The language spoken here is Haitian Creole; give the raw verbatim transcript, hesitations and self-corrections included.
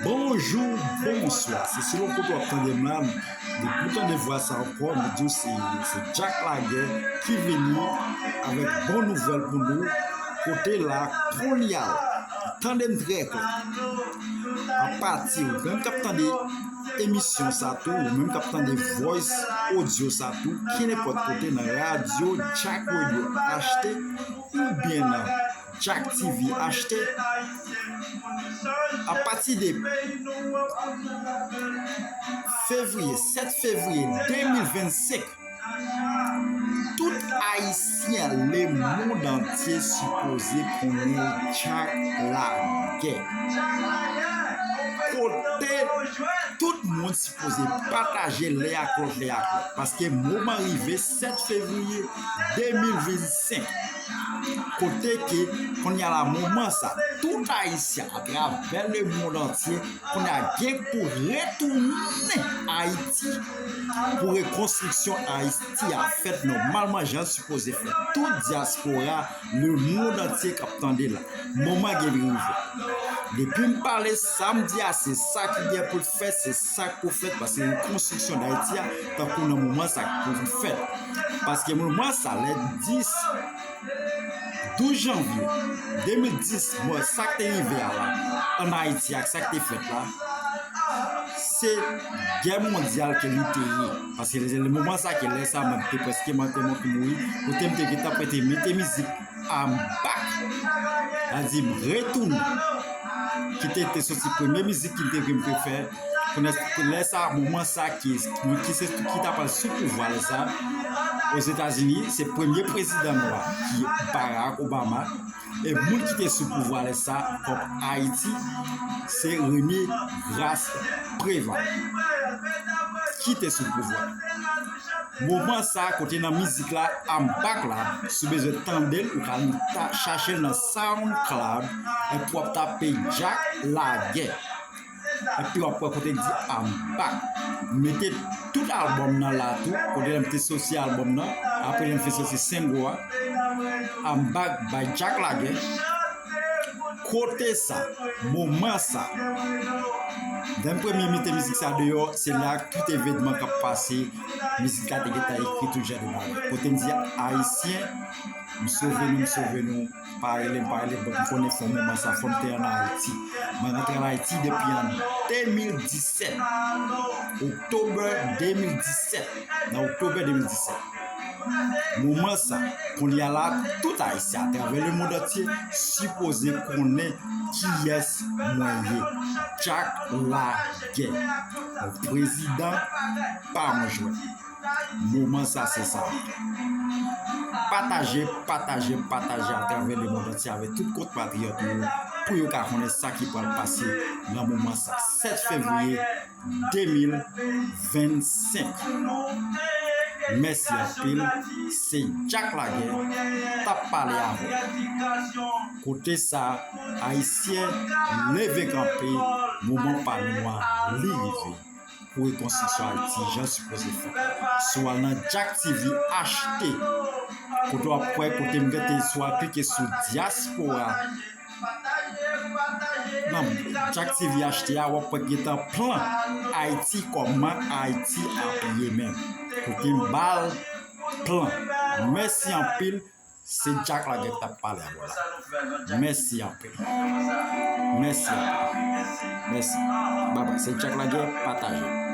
Bonjou, bonswa. Se selon kote w ap tande m la. Depi w tande vwa sa ankò, nou di w se, se Jack Laguerre ki vini avèk bon nouvèl pou nou. Kote la, kounye a la. Tande m trè klè. Apati ou menm k ap tande emisyon sa tou, ou menm k ap tande voice audio sa tou, kenenpòt kote nan radyo Jack Radio H T oubyen nan Jack T V H T, apati de fevriye, sèt fevriye de mil vennsenk, tout Ayisyen lemonn antye sipoze konnen Jack Laguerre. Kote tout moun sipoze pataje lè ak lòt, lè ak lòt. Paske moman rive sèt fevriye de mil vennsenk. Kote ke, kounye a la, moman sa, tout Ayisyen atravè lemonn antye, kounye a gen pou retounen Ayiti pou rekonstriksyon Ayiti a fèt nòmalman jan l sipoze fèt. Tout dyaspora, lemonn antye k ap tande la, moman gen rive. Depi m pale, sa m di a, se sa ki gen pou l fèt, se sa k pou fèt, paske rekonstriksyon Dayiti a, tankou nan moman sa k pou fèt. Paske moman sa, lè dis, douz janvye de mil dis, bon, sa k te rive a la, ann Ayiti ak sa k te fèt la, se gè mondyal ke li te ye. Paske lè, lè moman sa ke lè sa, mwen te prèske, mwen te, mwen te mouri, kote m te gentan prete mete mizik I'm Back. Sa di m retounen. Ki te, te soti premye mizik ki te, ke m te fè. Kounye a, lè sa, moman sa ki, ki se, ki ta pral sou pouvwa lè sa, Ozetazini, se premye prezidan nwa ki Barack Obama. E moun ki te sou pouvwa lè sa, kòm Ayiti, se René Grasset Préval ki te sou pouvwa. Moman sa, kote nan mizik la, I'm Back la, si w bezwen tande l, ou ka ta-, chache l nan SoundCloud, epi w ap tape Jack Laguerre. Epi w ap wè kote l di I'm Back. Mete tout albòm nan la tou, kote lè m te soti albòm nan, apre lè m te soti single a, I'm Back by Jack Laguerre. Kote sa, moman sa, lè m premye mete mizik sa deyò, se la tout evènman k ap pase, mizik la te gentan ekri tout jan de bagay. Kote m di Ayisyen, m sove nou, m sove nou, pa rele m, pa rele m, bon, m konnen fò moman sa, fò m te ann Ayiti. Mwen rantre ann Ayiti depi an de mil disèt, oktòb de mil disèt, nan oktòb de mil disèt. Moman sa, kounye a la, tout Ayisyen atravè lemonn antye sipoze konnen kiyès mwen ye. Jack Laguerre, yon prezidan pa yon jwèt. Moman sa, se sa. Pataje, pataje, pataje atravè lemonn antye avèk tout konpatriyòt nou pou yo ka konnen sa ki pral pase nan moman sa. Sèt fevriye de mil vennsenk. Mèsi anpil. Se Jack Laguerre t ap pale avè w. Kote sa, Ayisyen, leve kanpe, moman pa nou an, li rive. Pou rekonstriksyon Ayiti, jan sipoze fèt. Si w al nan Jack T V H T, kote w ap wè, kote m gentan, si w al klike sou dyaspora, nan Jack T V H T a, w ap wè gentan plan Ayiti, kòman Ayiti ap ye menm. Kote m ba l plan. Mèsi anpil. Se Jack Laguerre k t ap pale avè w la. Mèsi anpil. Mèsi anpil. Mèsi. Babay. Se Jack Laguerre, pataje.